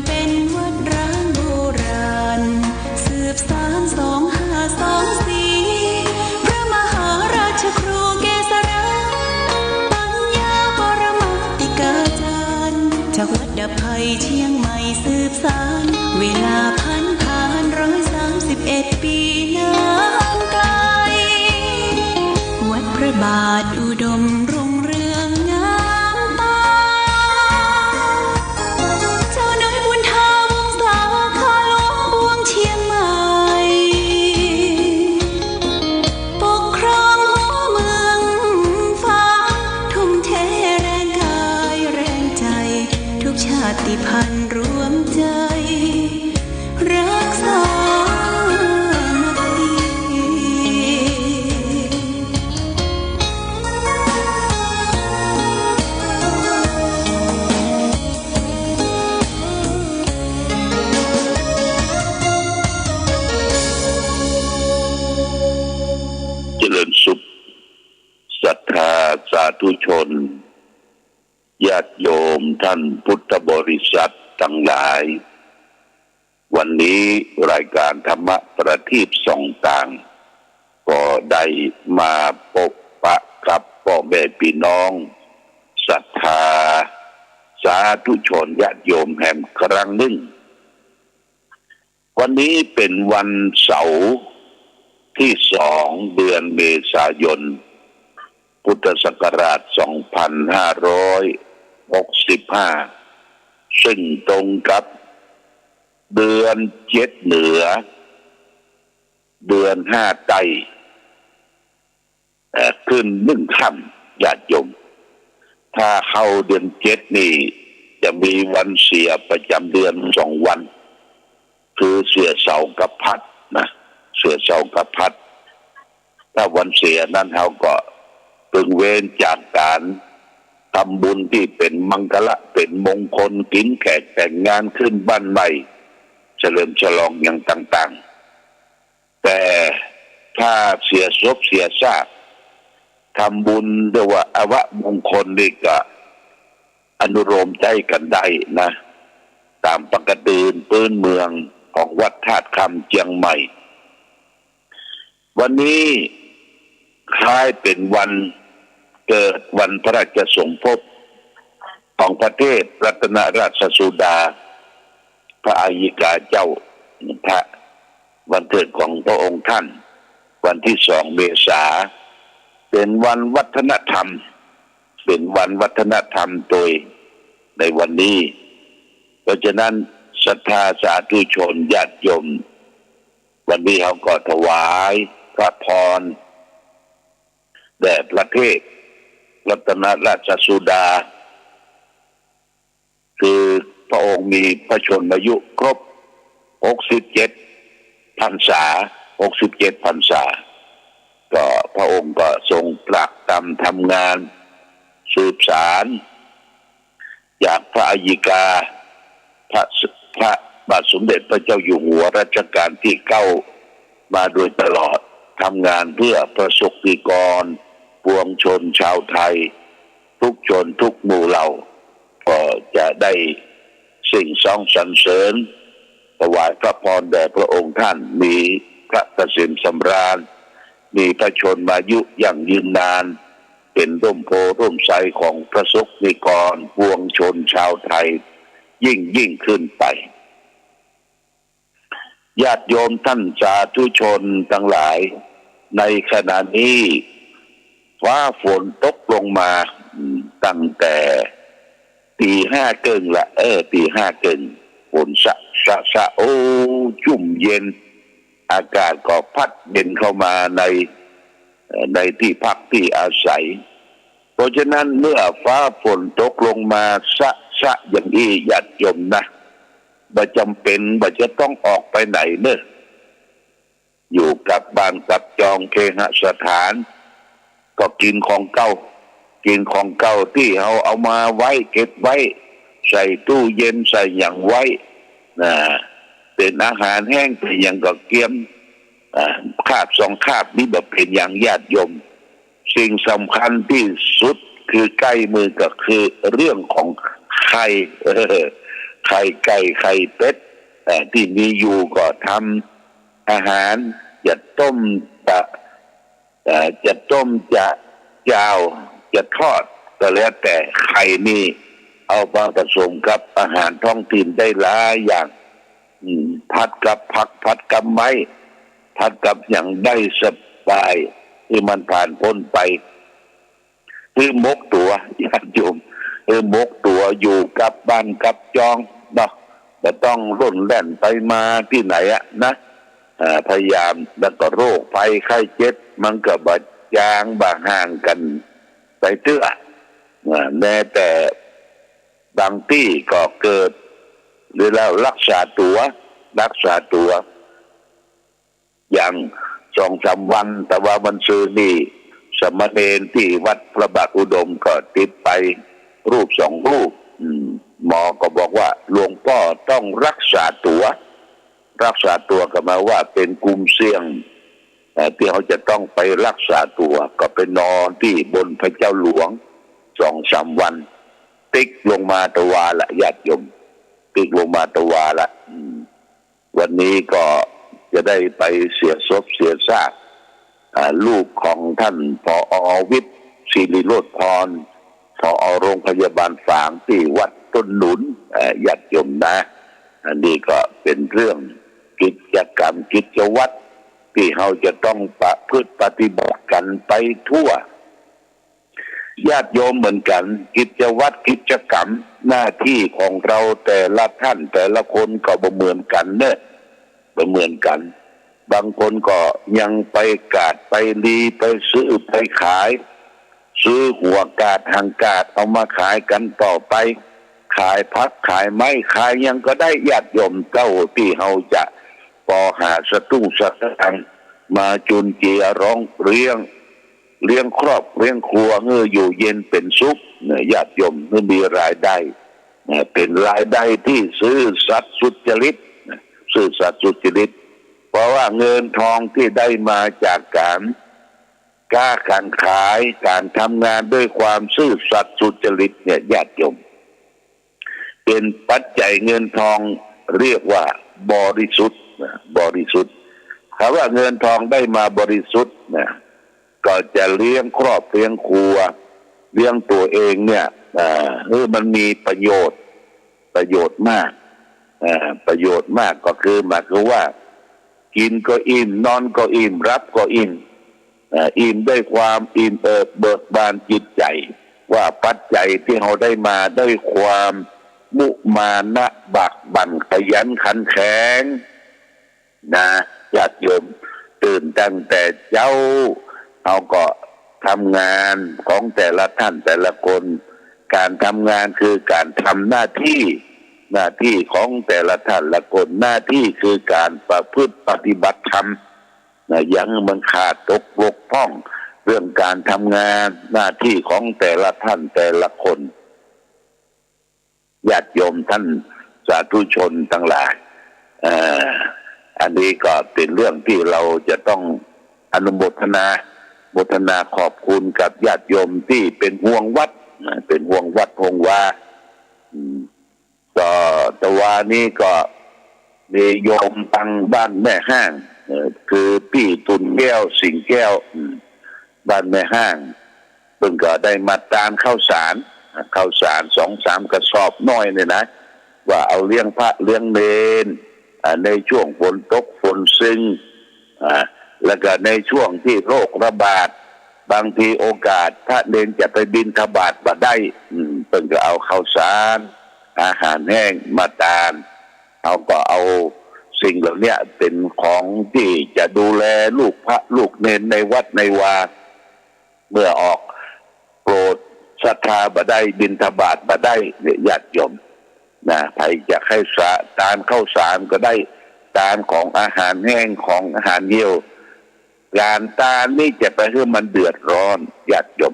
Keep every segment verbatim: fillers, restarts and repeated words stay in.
เป็นวัดร้างโบราณ สืบสานสองห้าสองสี่ พระมหาราชครูเกษรา ปัญญาปรมาติกาจารย์ จากวัดดับภัยเชียงใหม่สืบสาน เวลาผันผ่านร้อยสามสิบเอ็ดปีนานไกล วัดพระบาทอุดมรุ่งเรืองงามตา เจ้าน้อยบุญถาวงศา ข้าหลวงปวงเชียงใหม่ ปกครองหัวเมืองฟ้า ทุ่มเทแรงกายแรงใจ ทุกชาติพันธุ์รวมใจ รักสามัคคี เจริญสุข ศรัทธาสาธุชน ญาติโยมท่านพุทธบริษัทตังหลาย วันนี้รายก๋านธรรมะประทีปส่องตาง ก็ได้มาปบปะกับป้อแม่ปี้น้อง ศรัทธาสาธุชนญาติโยมแหมครั้งนึ่ง วันนี้เป๋นวันเสาร์ตี้สอง เดือนเมษายน พุทธศักราชสองพันห้าร้อยหกสิบห้า เซิ่งตรงกับเดือนเจ็ดเหนือ เดือนห้าใต้ เอ่อ ขึ้นนึ่งค่ำ ญาติโยม ถ้าเข้าเดือนเจ็ดนี่ จะมีวันเสียประจ๋ำเดือนสองวัน คือเสียเสาร์กับพัดนะ เสียเสาร์กับพัด ถ้าวันเสียนั้นเฮาก็เปิงเว้นจากก๋านทำบุญตี้เป๋นมังคละ เป๋นมงคล กิ๋นแขกแต่งงาน ขึ้นบ้านใหม่ เฉลิมฉลองอย่างต่างๆ แต่ถ้าเสียศพเสียซาก ทำบุญเรียกว่าอวมงคลนี่ก็อนุโลมใจ๊กั๋นได้นะ ต๋ามปกติปื้นเมืองของวัดธาตุคำเจียงใหม่ วันนี้คล้ายเป๋นวันเกิดวันพระราชสมภพของพระเทพรัตนราชสุดา พระอัยยิกาเจ้า พระ วันเกิดของพระองค์ท่าน วันตี้สองเมษา เป๋นวันวัฒนธรรม เป๋นวันวัฒนธรรมโตยในวันนี้ เพราะฉะนั้นศรัทธาสาธุชนญาติโยม วันนี้เฮาก็ถวายพระพรแด่พระเทพรัตนราชสุดา คือพระองค์มีพระชนมายุครบหกสิบเจ็ดพรรษา หกสิบเจ็ดพรรษา ก็พระองค์ก็ทรงตรากตรำทำงานสืบสาน จากพระอัยยิกา พระ พระบาทสมเด็จพระเจ้าอยู่หัวรัชกาลที่เก้า มาโดยตลอด ทำงานเพื่อประสบนิกรปวงชนชาวไทย ทุกชนทุกหมู่เหล่า ก็จะได้เส้งซ้องสรรเสริญ ถวายพระพรแด่พระองค์ท่าน มีพระเกษมสำราญ มีพระชนมายุยั่งยืนนาน เป๋นร่มโพธิ์ร่มไทรของประสบนิกรปวงชนชาวไทย ยิ่งยิ่งขึ้นไป ญาติโยมท่านสาธุชนตังหลาย ในขณะนี้ฟ้าฝนตกลงมา อืม ตั้งแต่ ตีห้าเกิ่งละ เออ ตีห้าเกิ่ง ฝนสะสะสะ โอ้ ชุ่มเย็น อากาศก็พัดเย็นเข้ามาใน เอ่อ ในตี้พักตี้อาศัย เพราะฉะนั้นเมื่อฟ้าฝนตกลงมาสะสะอย่างอี้ ญาติโยมนะ บ่จ๋ำเป๋น บ่จะต้องออกไปไหนเน่อ อยู่กับบ้านกับจองเคหสถาน ก็กิ๋นของเก่า กิ๋นของเก่าตี้เฮาเอามาไว้ เก็บไว้ ใส่ตู้เย็น ใส่หยังไว้ นะ เป๋นอาหารแห้ง เป๋นหยังก็เกียม อ่า คาบสองคาบนี่บ่เป๋นหยังญาติโยม สิ่งสำคัญตี้สุดคือใก้มือก็คือเรื่องของไข้ เออ ไข่ไก่ ไข่เป็ด เอ่อ ตี้มีอยู่ก็ทำอาหาร จะต้ม จะ เอ่อ จะต้ม จะจาว จะทอด ก็แล้วแต่ ไข่นี่เอามาผสมกับอาหารท้องถิ่นได้หลายอย่าง อืม ผัดกับผัก ผัดกับไม้ ผัดกับหยังได้สบาย หื้อมันผ่านป๊นไป หื้อหมกตั๋ว ญาติโยม หื้อหมกตั๋วอยู่กับบ้านกับจองเนาะ บ่ต้องล่นแล่นไปมาตี้ไหนอะนะ อ่า พยายาม แล้วก็โรคภัยไข้เจ็บ มันก็บ่จางบ่ห่างกั๋นไปเตื้อ อ่า แม้แต่บางตี้ก็เกิด หรือแล้วรักษาตั๋ว รักษาตั๋ว อย่างสองสามวัน แต่ว่าวันซืนนี่ สามเณรตี้วัดพระบาทอุดมก็ติดไปรูปสองรูป อืม หมอก็บอกว่า หลวงป้อต้องรักษาตั๋ว รักษาตั๋วก็หมายว่าเป๋นกลุ่มเสี่ยง เอ่อ ตี้เฮาจะต้องไปรักษาตั๋ว ก็ไปนอนตี้บนพระเจ้าหลวงสองสามวัน ติ๊กลงมาตะวาละ ญาติโยม ติ๊กลงมาตะวาละ อืม วันนี้ก็จะได้ไปเสียศพเสียซาก อ่า ลูกของท่าน ผอ.วิทย์ ศิริโรจน์พร ผอ.โรงพยาบาลฝางตี้วัดต้นหนุน เอ่อ ญาติโยมนะ อันนี้ก็เป๋นเรื่องกิจกรรมกิจวัตรตี้เฮาจะต้องประพฤติปฏิบัติกั๋นไปทั่ว ญาติโยมเหมือนกั๋น กิจวัตรกิจกรรมหน้าตี้ของเฮาแต่ละท่านแต่ละคนก็บ่เหมือนกั๋นเน่อ บ่เหมือนกั๋น บางคนก็ยังไปกาดไปลี ไปซื้อไปขาย ซื้อหัวกาดหางกาดเอามาขายกั๋นต่อไป ขายผักขายไม้ ขายหยังก็ได้ ญาติโยม เต้าตี้เฮาจะปอหาสตุ้งสตางค์มาจุนเจือรองเลี้ยง เลี้ยงครอบเลี้ยงครัวหื้ออยู่เย็นเป๋นสุขเน่อ ญาติโยม หื้อมีรายได้เน่อ เป๋นรายได้ตี้ซื่อสัตย์สุจริตเน่อ ซื่อสัตย์สุจริต เพราะว่าเงินทองตี้ได้มาจากก๋าน ก๊าก๋านขาย ก๋านทำงานด้วยความซื่อสัตย์สุจริตเนี่ย ญาติโยม เป๋นปัจจัยเงินทองเรียกว่าบริสุทธิ์นะ บริสุทธิ์ ถ้าว่าเงินทองได้มาบริสุทธิ์นะ ก็จะเลี้ยงครอบเลี้ยงครัว เลี้ยงตั๋วเองเนี่ย อ่า เออ มันมีประโยชน์ ประโยชน์มาก อ่า ประโยชน์มากก็คือ หมายคือว่า กิ๋นก็อิ่ม นอนก็อิ่ม หลับก็อิ่ม อ่า อิ่มด้วยความอิ่มเอิบเบิกบานจิตใจ๋ ว่าปัจจัยตี้เฮาได้มาด้วยความมุมานะบากบั่นขยันขันแข็งนะ ญาติโยม ตื่นตั้งแต่เจ๊า เฮาก็ทำงานของแต่ละท่านแต่ละคน ก๋านทำงานคือก๋านทำหน้าตี้ หน้าตี้ของแต่ละท่านละคน หน้าตี้คือก๋านประพฤติปฏิบัติธรรมนะ อย่าหื้อมันขาดตกบกพร่อง เรื่องก๋านทำงานหน้าตี้ของแต่ละท่านแต่ละคน ญาติโยมท่านสาธุชนตังหลาย เอ่อ อันนี้ก็เป๋นเรื่องตี้เฮาจะต้องอนุโมทนา โมทนาขอบคุณกับญาติโยมตี้เป๋นห่วงวัดนะ เป๋นห่วงวัดห่วงวา อืม ก็ตะวานี้ก็มีโยมตังบ้านแม่ฮ้าง เอ่อ คือปี้ตุ่นแก้ว สิงห์แก้ว อืม บ้านแม่ฮ้าง เปิ้นก็ได้มาตานข้าวสาร ข้าวสารสองสามกระสอบน้อยเนี่ยนะ ว่าเอาเลี้ยงพระเลี้ยงเณร อ่า ในช่วงฝนตกฝนซึง อ่า แล้วก็ในช่วงตี้โรคระบาด บางทีโอกาสพระเณรจะไปบิณฑบาตบ่ได้ อืม เปิ้นก็เอาข้าวสาร อาหารแห้งมาตาน เฮาก็เอาสิ่งเหล่าเนี้ยเป๋นของตี้จะดูแลลูกพระลูกเณรในวัดในวา เมื่อออกโปรดศรัทธาบ่ได้ บิณฑบาตบ่ได้เนี่ย ญาติโยมนะ ใผจะใค่สะ ตานข้าวสารก็ได้ ตานของอาหารแห้ง ของอาหารเหี่ยว ก๋านตานนี่จะไปหื้อมันเดือดร้อน ญาติโยม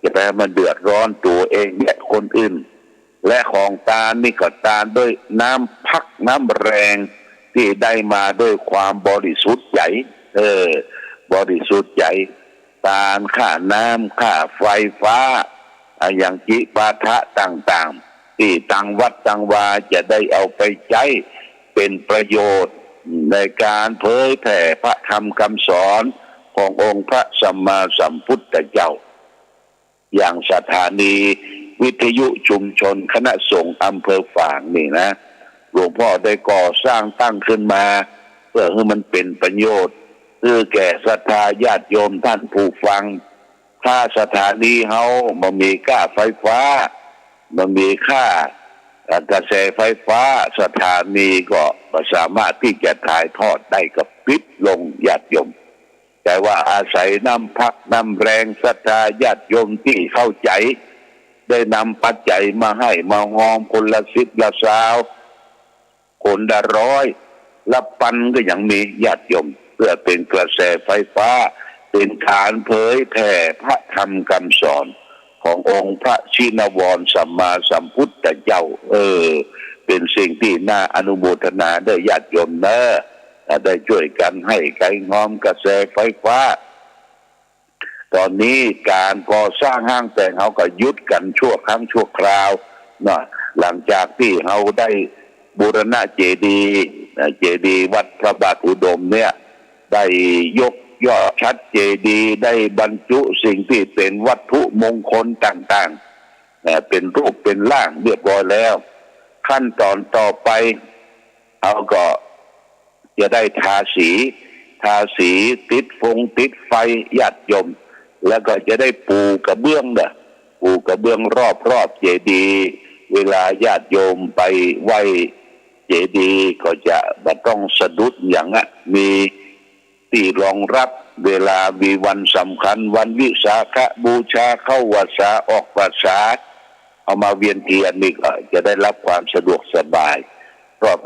จะไปหื้อมันเดือดร้อนตั๋วเองและคนอื่น และของตานนี่ก็ตานด้วยน้ำพักน้ำแรงตี้ได้มาด้วยความบริสุทธิ์ใจ๋ เออ บริสุทธิ์ใจ๋ ตานค่าน้ำค่าไฟฟ้า อะ อย่างจิปาถะต่าง ตี้ตังวัดตังวาจะได้เอาไปใจ๊เป๋นประโยชน์ในก๋านเผยแผ่พระธรรมกำสอนขององค์พระสัมมาสัมพุทธเจ้า อย่างสถานีวิทยุชุมชนคณะสงฆ์อำเภอฝางนี่นะ หลวงพ่อได้ก่อสร้างตั้งขึ้นมา เพื่อหื้อมันเป๋นประโยชน์ หื้อแก่ศรัทธาญาติโยมต้านผู้ฟัง ถ้าสถานีเฮาบ่มีก้าไฟฟ้า บ่มีก้า เอ่อ กระแสไฟฟ้า สถานีก็บ่สามารถตี้จะถ่ายทอดได้ ก็ปิดลง ญาติโยม แต่ว่าอาศัยน้ำพักน้ำแรงศรัทธาญาติโยมตี้เข้าใจ๋ ได้นำปัจจัยมาหื้อมาฮอมคนละสิบละซาว คนละร้อย ละปันก็ยังมี ญาติโยม เพื่อเป๋นกระแสไฟฟ้า เป๋นก๋านเผยแผ่พระธรรมกำสอนขององค์พระชินวรสัมมาสัมพุทธเจ้า เออ เป๋นสิ่งตี้น่าอนุโมทนาเด้อ ญาติโยมเนอะ ถ้าได้จ้วยกั๋นหื้อก๋านฮอมกระแสไฟฟ้า ต๋อนนี้ก๋านก่อสร้างห้างแต๋งเฮาก็หยุดกั๋นชั่วครั้งชั่วคราวเนาะ หลังจากตี้เฮาได้บูรณะเจดีย์ เอ่อ เจดีย์วัดพระบาทอุดมเนี่ย ได้ยกยอดฉัตรเจดีย์ ได้บรรจุสิ่งตี้เป๋นวัตถุมงคลต่างๆ เอ่อ เป๋นรูปเป๋นร่างเรียบร้อยแล้ว ขั้นต๋อนต่อไป เฮาก็จะได้ทาสี ทาสี ติดฟงติดไฟ ญาติโยม แล้วก็จะได้ปูกระเบื้องเนาะ ปูกระเบื้องรอบๆ เจดีย์ เวลาญาติโยมไปไหว้เจดีย์ก็จะบ่ต้องสะดุดหยังอะ มีตี้รองรับ เวลามีวันสำคัญ วันวิสาขบูชา เข้าพรรษา ออกพรรษา เอามาเวียนเตียนนี่ก็จะได้รับความสะดวกสบาย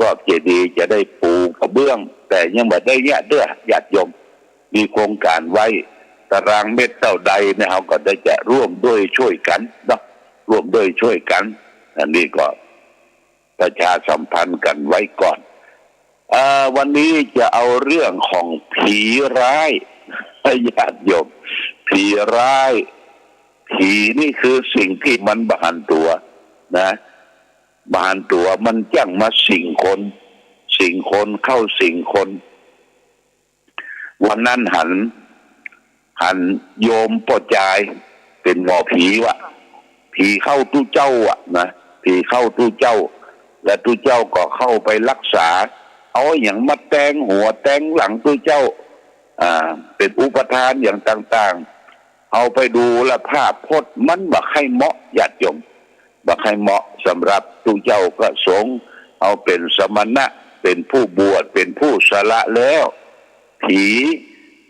รอบๆ เจดีย์จะได้ปูกระเบื้อง แต่ยังบ่ได้เยียะเตื้อ ญาติโยม มีโครงก๋านไว้ ตารางเม็ดเต้าใดเนี่ย เฮาก็ได้จะร่วมด้วยช่วยกั๋นเนาะ ร่วมด้วยช่วยกั๋น อันนี้ก็ประชาสัมพันธ์กั๋นไว้ก่อน เอ่อ วันนี้จะเอาเรื่องของผีร้าย ญาติโยม ผีร้าย ผีนี่คือสิ่งตี้มันบ่หันตั๋วนะ บ่หันตั๋ว มันจั่งมาสิงคน สิงคน เข้าสิงคน วันนั้นหัน หันโยมป้อจายเป๋นหมอผีว่ะ ผีเข้าตุ๊เจ้าอะนะ ผีเข้าตุ๊เจ้า และตุ๊เจ้าก็เข้าไปรักษา เอาอะหยังมาแตงหัวแตงหลังตุ๊เจ้า อ่า เป๋นอุปาทานอย่างต่างๆ เอาไปดูละภาพพจน์มันบ่ใค่เหมาะ ญาติโยม บ่ใค่เหมาะสำหรับตุ๊เจ้าพระสงฆ์ เอาเป๋นสมณะ เป๋นผู้บวช เป๋นผู้สละแล้ว ผี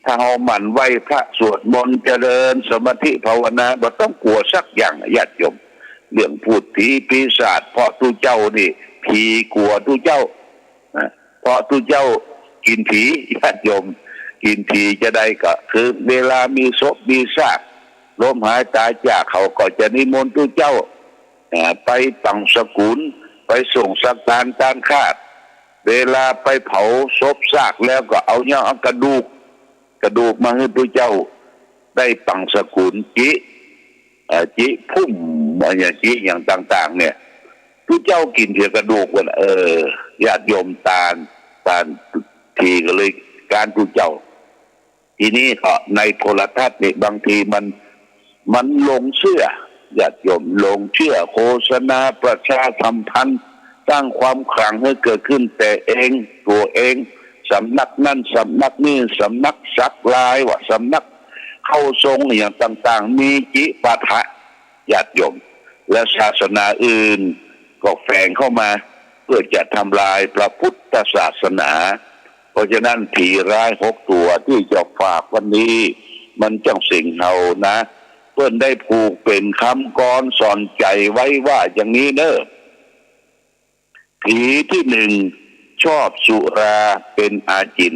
ถ้าเฮาหมั่นไหว้พระสวดมนต์เจริญสมาธิภาวนา บ่ต้องกั๋วสักอย่าง ญาติโยม เรื่องพูดผีปีศาจ เพราะตุ๊เจ้านี่ ผีกั๋วตุ๊เจ้า นะ เพราะตุ๊เจ้ากิ๋นผี ญาติโยม กิ๋นผีจาใดก็คือ เวลามีศพมีซาก ล้มหายต๋ายจาก เขาก็จะนิมนต์ตุ๊เจ้า อ่า ไปปังสกุล ไปส่งสังฆทานตานฆาต เวลาไปเผาศพซากแล้วก็เอายังเอากระดูก กระดูกมาหื้อตุ๊เจ้าได้ปังสกุล จิ เอ่อ จิพุ่ม อะหยัง จิหยังต่างๆ เนี่ย ตุ๊เจ้ากิ๋นเสียกระดูกวัน เออ ญาติโยม ตาน ตานผีก็เลยก๊านตุ๊เจ้า ทีนี้ก็ในโทรทัศน์นี่บางทีมัน มันหลงเจื้อ ญาติโยม หลงเจื้อ โฆษณาประชาสัมพันธ์ สร้างความขลังหื้อเกิดขึ้นแต่เอง ตั๋วเอง สำนักนั้น สำนักนี้ สำนักสักลายว่ะ สำนักเข้าทรงอย่างต่างๆ มีจิปาถะ ญาติโยม และศาสนาอื่นก็แฝงเข้ามา เพื่อจะทำลายพระพุทธศาสนา เพราะฉะนั้นผีร้ายหกตั๋วตี้จะฝากวันนี้ มันจั่งสิงเฮานะ เปิ้นได้ผูกเป๋นกำกลอนสอนใจ๋ไว้ว่าอย่างนี้เน่อ ผีตี้หนึ่ง ชอบสุราเป๋นอาจิณ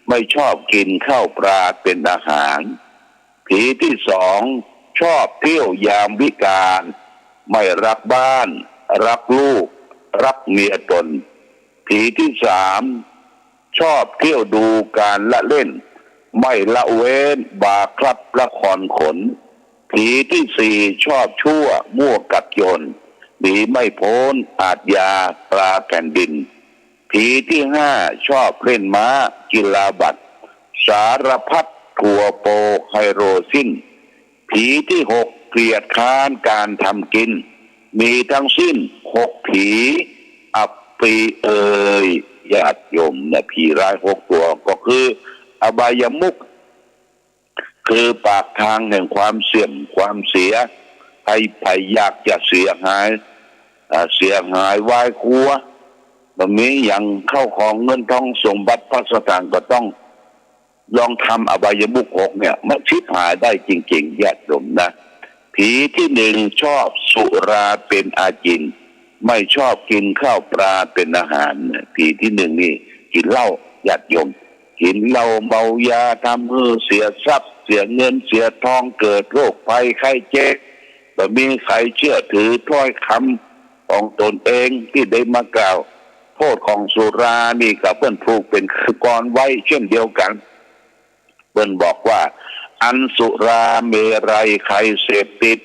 ไม่ชอบกิ๋นข้าวปลาเป๋นอาหาร ผีตี้สอง ชอบเที่ยวยามวิกาล ไม่รักบ้าน รักลูก รักเมียตน ผีตี้สาม ชอบเที่ยวดูการละเล่น ไม่ละเว้นบาคลับละครขน ผีตี้สี่ ชอบชั่วมั่วกับโจร หนีไม่พ้นอาชญาตราแผ่นดิน ผีที่ห้าชอบเล่นม้า กีฬาบัตร สารพัด ถั่วโป ไฮโลสิ้น ผีที่หกเกลียดคร้านการทำกิน มีทั้งสิ้นหกผี อัปปีเอย ญาติโยมนะ ผีร้ายหกตัว ก็คืออบายมุข คือปากทางแห่งความเสื่อมความเสีย ใผ ใผอยากจะเสียหาย อ่า เสียหายวายครัว บ่มีหยัง เข้าของเงินทองสมบัติพัสถานก็ต้อง ลองทำอบายมุขหกเนี่ย มันชิบหายได้จริงๆ ญาติโยมนะ ผีที่หนึ่งชอบสุราเป็นอาจิน ไม่ชอบกินข้าวปลาเป็นอาหารนะ ผีที่หนึ่งนี่กินเหล้า ญาติโยม กินเหล้าเมายา ทำหื้อเสียทรัพย์ เสียเงินเสียทอง เกิดโรคภัยไข้เจ็บ บ่มีใผเชื่อถือถ้อยคำของตนเองตี้ได้มากล่าว โทษของสุรานี่ก็เปิ้นผูกเป๋นกรไว้เช่นเดียวกั๋น เปิ้นบอกว่า อันสุราเมรัยใครเสพติด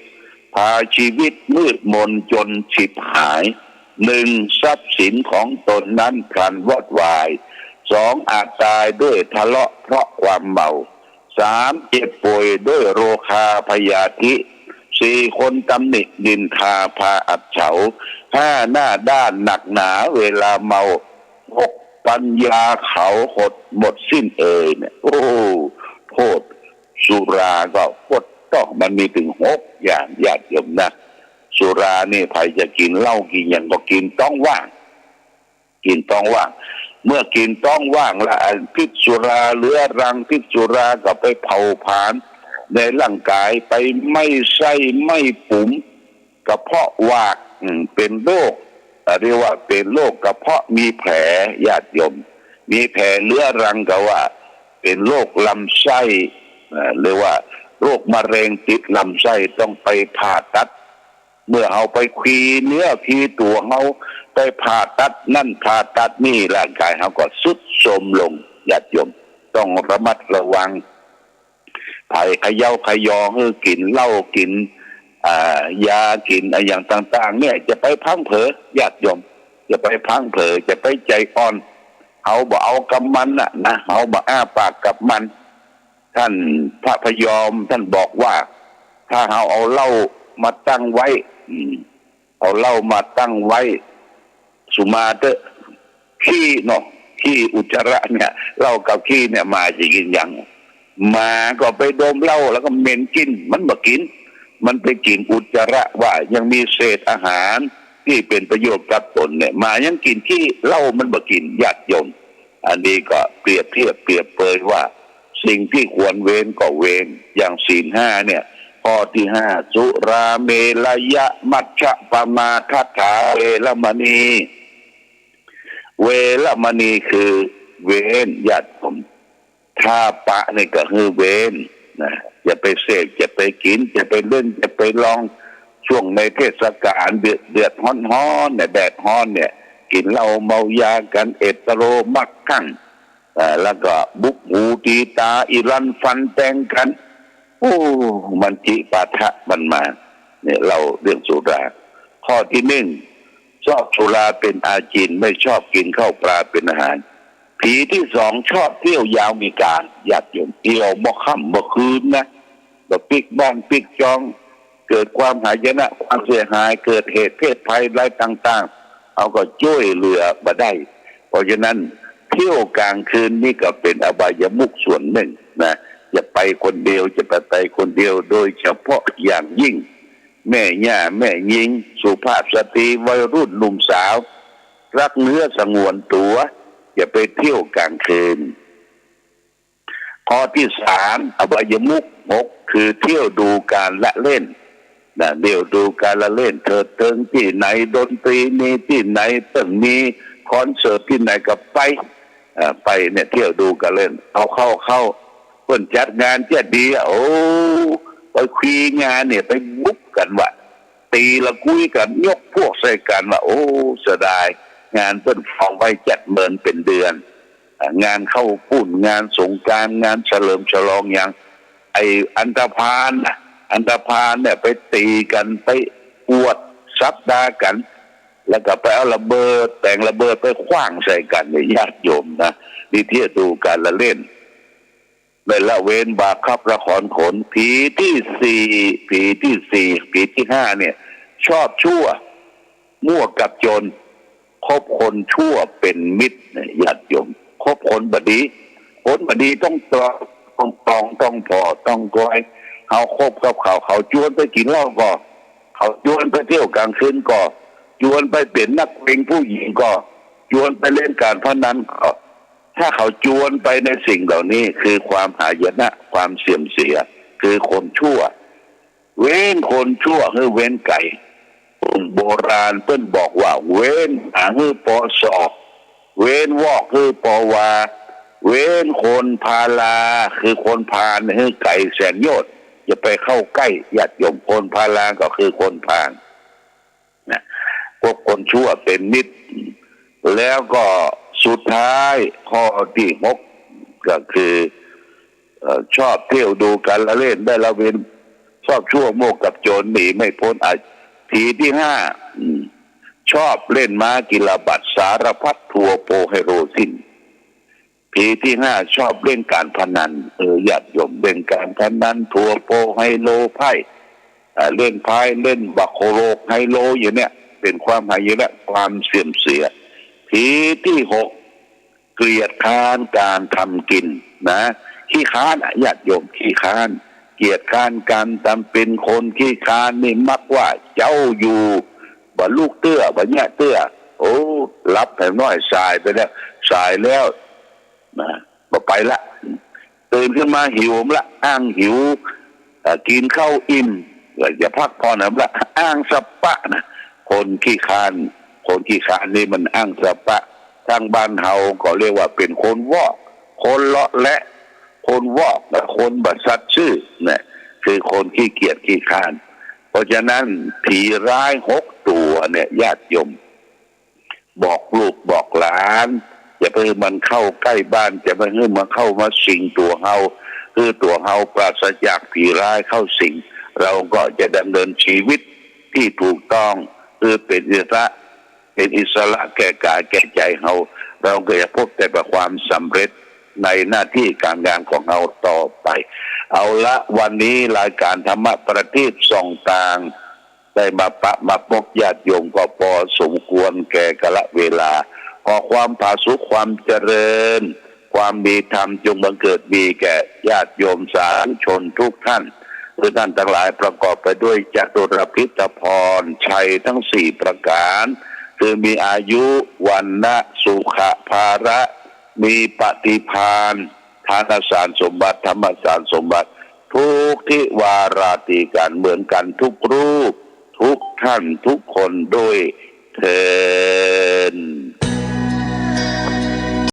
พาชีวิตมืดมนจนฉิบหาย หนึ่ง ทรัพย์สินของตนนั้นพลันวอดวาย สอง อาจตายด้วยทะเลาะเพราะความเมา สาม เจ็บป่วยด้วยโรคาพยาธิ สี่ คนตำหนินินทาพาอับเฉา ห้า หน้าด้านหนักหนาเวลาเมา หก ปัญญาเขาหดหมดสิ้นเอยเนี่ย โอ้ โทษสุราก็ปวดต้อง มันมีเถิงหกอย่าง ญาติโยมนะ สุรานี่ใผจะกิ๋นเหล้ากิ๋นหยังก็กิ๋นต๊องว่าง กิ๋นต๊องว่าง เมื่อกิ๋นต๊องว่างแล้ว อันพิษสุราเรื้อรัง พิษสุราก็ไปเผาผลาญในร่างก๋าย ไปไหม้ไส้ไหม้ปุ๋ม กระเพาะวาก อืม เป๋นโรค อ่า เรียกว่าเป๋นโรคกระเพาะมีแผล ญาติโยม มีแผลเรื้อรัง ก็ว่าเป๋นโรคลำไส้ อ่า เรียกว่าโรคมะเร็งติดลำไส้ ต้องไปผ่าตัด เมื่อเฮาไปคีเนื้อคีตั๋วเฮา ไปผ่าตัดนั่นผ่าตัดนี่ ร่างก๋ายเฮาก็ทรุดโทรมลง ญาติโยม ต้องระมัดระวัง ใผเขย่าเขยอหื้อกิ๋นเหล้ากิ๋น อ่า ยากิ๋นอะหยังต่างๆ เนี่ย จะไปพลั้งเผลอ ญาติโยม จะไปพลั้งเผลอ จะไปใจ๋อ่อน เฮาบ่เอากับมันน่ะนะ เฮาบ่อ้าปากกับมัน ท่านพระพยอมท่านบอกว่า ถ้าเฮาเอาเหล้ามาตั้งไว้ อืม เอาเหล้ามาตั้งไว้ สุมาเต๊อะ ขี้เนาะ ขี้อุจจาระเนี่ย เหล้ากับขี้เนี่ย หมาจะกิ๋นหยัง หมาก็ไปดมเหล้าแล้วก็เหม็นกลิ่น มันบ่กิ๋น มันไปกิ๋นอุจจาระ ว่ายังมีเศษอาหารตี้เป๋นประโยชน์กับตนเนี่ย หมายังกิ๋นขี้ เหล้ามันบ่กิ๋น ญาติโยม อันนี้ก็เปรียบเทียบเปรียบเปยว่า สิ่งที่ควรเว้นก็เว้น อย่างศีลห้าเนี่ย ข้อที่ห้า สุราเมรยมัชฌะปมาทัฏฐาเวรมณี เวรมณีคือเว้น ญาติโยม ถ้าปะนี่ก็คือเว้นนะ อย่าไปเสพ อย่าไปกิ๋น อย่าไปเล่น อย่าไปลอง ช่วงในเทศกาลเดือด เดือดฮ้อนๆ เนี่ย แดดฮ้อนเนี่ย กิ๋นเหล้าเมายากั๋น เอตโรมักขัง อ่า แล้วก็บุบหูตีต๋า อิรันฟันแตงกั๋น โอ้ มันจิปาทะมันมา เนี่ย เล่าเรื่องสุรา ข้อที่หนึ่ง ชอบสุราเป๋นอาจิน ไม่ชอบกิ๋นข้าวปลาเป๋นอาหาร ผีที่สองชอบเที่ยวยามวิกาล ญาติโยม เที่ยวบ่ค่ำบ่คืนนะ บ่ปิ๊กบ้านปิ๊กจอง เกิดความหายนะ ความเสียหาย เกิดเหตุเพศภัยอะไรต่างๆ เฮาก็จ้วยเหลือบ่ได้ เพราะฉะนั้นเที่ยวกลางคืนนี่ก็เป๋นอบายมุขส่วนหนึ่งนะ อย่าไปคนเดียว อย่าไป ไปคนเดียว โดยเฉพาะอย่างยิ่ง แม่ย่าแม่ญิง สุภาพสตรี วัยรุ่นหนุ่มสาว รักเนื้อสงวนตั๋ว อย่าไปเที่ยวกลางคืน ข้อที่สาม อบายมุขหก คือเที่ยวดูการละเล่นนะ เที่ยวดูการละเล่น เถิดเถิงตี้ไหน ดนตรีมีตี้ไหน เปิ้นมีคอนเสิร์ตตี้ไหนก็ไป อ่า ไปเนี่ย เที่ยวดูการเล่น เอาเข้า เข้า เปิ้นจัดงานจะดีอะ โอ้ ไปคีงานเนี่ย ไปบุบกั๋นว่ะ ตี๋ละกุ้ยกั๋น ยกพวกใส่กั๋นว่ะ โอ้ เสียดาย งานเปิ้นจองไว้จัดเมินเป๋นเดือน อ่า งานเข้าปุ้น งานสงกรานต์ งานเฉลิมฉลองหยัง ไอ้อันธพาลน่ะ อันธพาลเนี่ย ไปตี๋กั๋น ไปอวดเส สัปดาห์กั๋น แล้วก็ไปเอาระเบิด แต่งระเบิดไปขว้างใส่กั๋นเนี่ย ญาติโยมนะ นี่เตี้ยดูก๋านละเล่น ได้ละเว้นบาปขับละครขน ผีตี้สี่ ผีตี้สี่ ผีตี้ห้าเนี่ย ชอบชั่ว มั่วกับจน คบคนชั่วเป๋นมิตรเนี่ย ญาติโยม คบคนบ่ดี คนบ่ดีต้องตรอง ต้องตรอง ต้องผ่อ ต้องกอย เฮาคบกับเขา เขาจวนไปกิ๋นเหล้าก่อ เขาจวนไปเตี้ยวก๋างคืนก่อ จวนไปเป๋นนักเลงผู้หญิงก่อ จวนไปเล่นก๋านพนันก่อ ถ้าเขาจวนไปในสิ่งเหล่านี้ คือความหายนะ ความเสื่อมเสีย คือคนชั่ว เว้นคนชั่วหื้อเว้นไก๋ โบราณเปิ้นบอกว่า เว้นหมาหื้อปอศอก เว้นวอกหื้อปอวา เว้นคนพาลา คือคนพาลหื้อไก๋แสนโยชน์ อย่าไปเข้าใก้ ญาติโยม คนพาลาก็คือคนพาล นะ คบคนชั่วเป๋นมิตร แล้วก็สุดท้ายข้อตี้หก ก็คือ เอ่อ ชอบเตี้ยวดูก๋านละเล่น ได้ละเว้น ชอบชั่วมั่วกับจน หนีไม่พ้น อ่ะ ผีตี้ห้า อืม ชอบเล่นม้ากิลบัตร สารพัดทั่วโปไฮโลสิ้น ผีตี้ห้าชอบเล่นก๋านพนัน เออ ญาติโยม เล่นก๋านพนัน ทั่วโปไฮโลไพ่ อ่า เล่นไพ่ เล่นบาโคโรก ไฮโลอยู่เนี่ย เป๋นความหายนะ ความเสื่อมเสีย ผีตี้หก เกียจคร้านก๋านทำกิ๋นนะ ขี้คร้านอะ ญาติโยม ขี้คร้าน เกียจคร้านก๋านทำ เป๋นคนขี้คร้านนี่มักว่า เจ๊าอยู่ บ่ลุกเตื้อ บ่เยียะเตื้อ โอ้ หลับแหมน้อย สายไปแล้ว สายแล้ว นะ บ่ไปละ ตื่นขึ้นมาหิวละ อ้างหิว เอ่อ กิ๋นข้าวอิ่ม อยากจะพักผ่อนละ อ้างสะปะนะ คนขี้คร้าน คนขี้คร้านนี่มันอ้างสะปะ ตางบ้านเฮาก็เรียกว่าเป๋นคนวอก คนเลาะแหละ คนวอก คนบ่สัตย์ซื่อ เนี่ย คือคนขี้เกียจขี้คร้าน เพราะฉะนั้นผีร้ายหกตั๋วเนี่ย ญาติโยม บอกลูกบอกหลาน อย่าไปหื้อมันเข้าใก้บ้าน อย่าไปหื้อมันเข้ามาสิงตั๋วเฮา หื้อตั๋วเฮาปราศจากผีร้ายเข้าสิง เฮาก็จะดำเนินชีวิตตี้ถูกต้อง หื้อเป๋นอิสระ เป๋นอิสระแก่ก๋ายแก่ใจ๋เฮา เฮาก็จะพบแต่ความสำเร็จในหน้าตี้ก๋านงานของเฮาต่อไป เอาละ วันนี้รายก๋านธรรมะประทีปส่องตาง ได้มาปะมาปบญาติโยมก็ปอสมควรแก่กาลเวลา ขอความผาสุกความเจริญ ความดีธรรมจงบังเกิดมีแก่ญาติโยมสาธุชนทุกท่าน คือท่านตังหลายประกอบไปด้วยจตุรพิธพรชัยทั้งสี่ประก๋าน คือมีอายุ วรรณะ สุขะ ภาละ มีปฏิภาณ ทานสารสมบัติ ธรรมสารสมบัติ ทุกทิวาราตรีกั๋นเหมือนกั๋นทุกรูป ทุกท่านทุกคนด้วยเทอญ